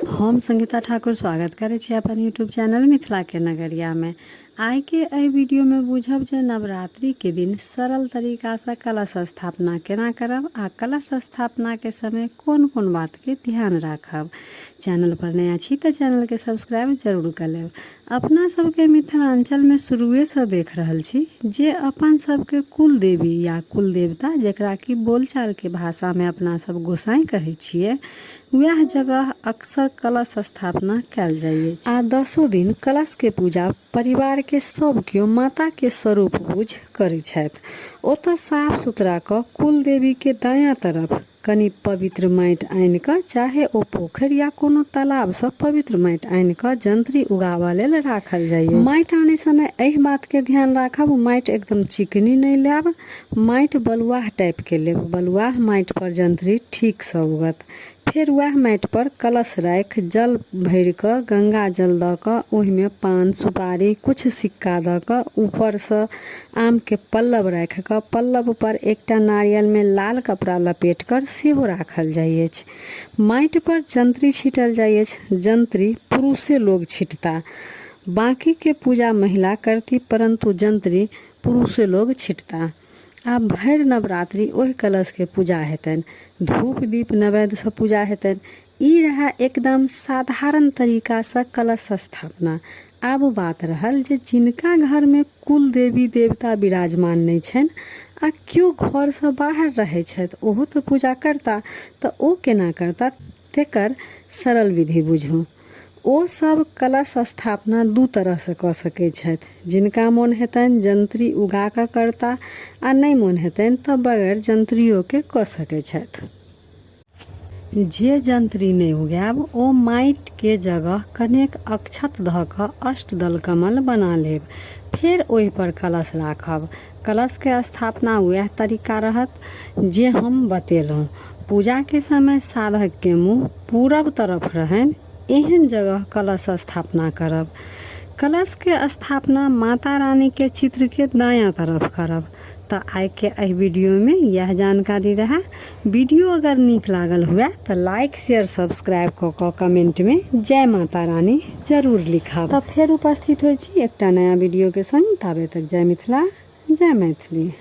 हम संगीता ठाकुर स्वागत करै छी अपन यूट्यूब चैनल मिथिला के नगरिया में। आइ के एहि वीडियो में बुझब जे नवरात्रि के दिन सरल तरीका से कलश स्थापना केना करब आ कलश स्थापना के समय कोन कोन बात के ध्यान राखब। चैनल पर नया छी तऽ चैनल के सब्सक्राइब जरूर कर लेब। अपना सबके मिथिलांचल में शुरुए से देख रहल छी जे अपन सबके कुल देवी या कुल देवता, जेकरा कि बोलचाल के भाषा में अपना सब गोसाई कहै छियै, वएह जगह अक्सर कलश स्थापना कयल जाइ अछि आ दसो दिन कलश के पूजा परिवार के सब केओ माता के स्वरूप बुझ करै छथि। ओतऽ साफ सुथरा कऽ कुल देवी के दायाँ तरफ कनि पवित्र माटि आनि कऽ, चाहे ओ पोखरि या कोनो तालाबसँ पवित्र माटि आनि कऽ जंत्री उगाबऽ लेल राखल जाइ अछि। माटि आनै समय एहि बातके ध्यान राखब, माटि एकदम चिकनी नहि लेब, माटि बलुआह टाइपके लेब। बलुआह माटिपर जंत्री ठीकसँ उगत। फेर वएह माटिपर कलश राखि जल भरि कऽ गंगा जल दऽ कऽ ओहिमे पान सुपारी किछु सिक्का दऽ कऽ ऊपरसँ आमके पल्लव राखि कऽ पल्लवपर एकटा नारियलमे लाल कपड़ा लपेट कर सेहो राखल जाइ अछि। माटिपर जंत्री छीटल जाइ अछि। जंत्री पुरुषे लोग छिटता। बाँकीके पूजा महिला करती परन्तु जंत्री पुरुषे लोग छिटता। आ भरि नवरात्रि ओहि कलशके पूजा हेतनि। धूप दीप नैवेद्यसँ पूजा हेतनि। ई रहए एकदम साधारण तरीकासँ कलश स्थापना। आब बात रहल जे जिनका घरमे कुल देवी देवता विराजमान नहि छनि आ केओ घरसँ बाहर रहै छथि, ओहो तऽ पूजा करता, तऽ ओ केना करता तेकर सरल विधि बुझू। ओ सब कलश स्थापना दू तरहसँ कऽ सकै छथि। जिनका मोन हेतनि जंत्री उगा कऽ करता आ नहि मोन हेतनि तऽ बगैर जंत्रियोके कऽ सकै छथि। जे जंत्री नहि उगायब ओ माटिके जगह कनेक अक्षत धऽ कऽ अष्टदल कमल बना लेब। फेर ओहिपर कलश राखब। कलशके स्थापना वएह तरीका रहत जे हम बतेलहुँ। पूजाके समय साधकके मुँह पूरब तरफ रहनि एहन जगह कलश स्थापना करब। कलशके स्थापना माता रानीके चित्रके दायाँ तरफ करब। तऽ आइके एहि वीडियोमे इएह जानकारी रहए। वीडियो अगर नीक लागल हुए तऽ लाइक शेयर सब्सक्राइब कऽ कऽ कमेंटमे जय माता रानी जरूर लिखब। तऽ फेर उपस्थित होइ छी एकटा नया वीडियोके संग, ताबे तक जय मिथिला जय मैथिली।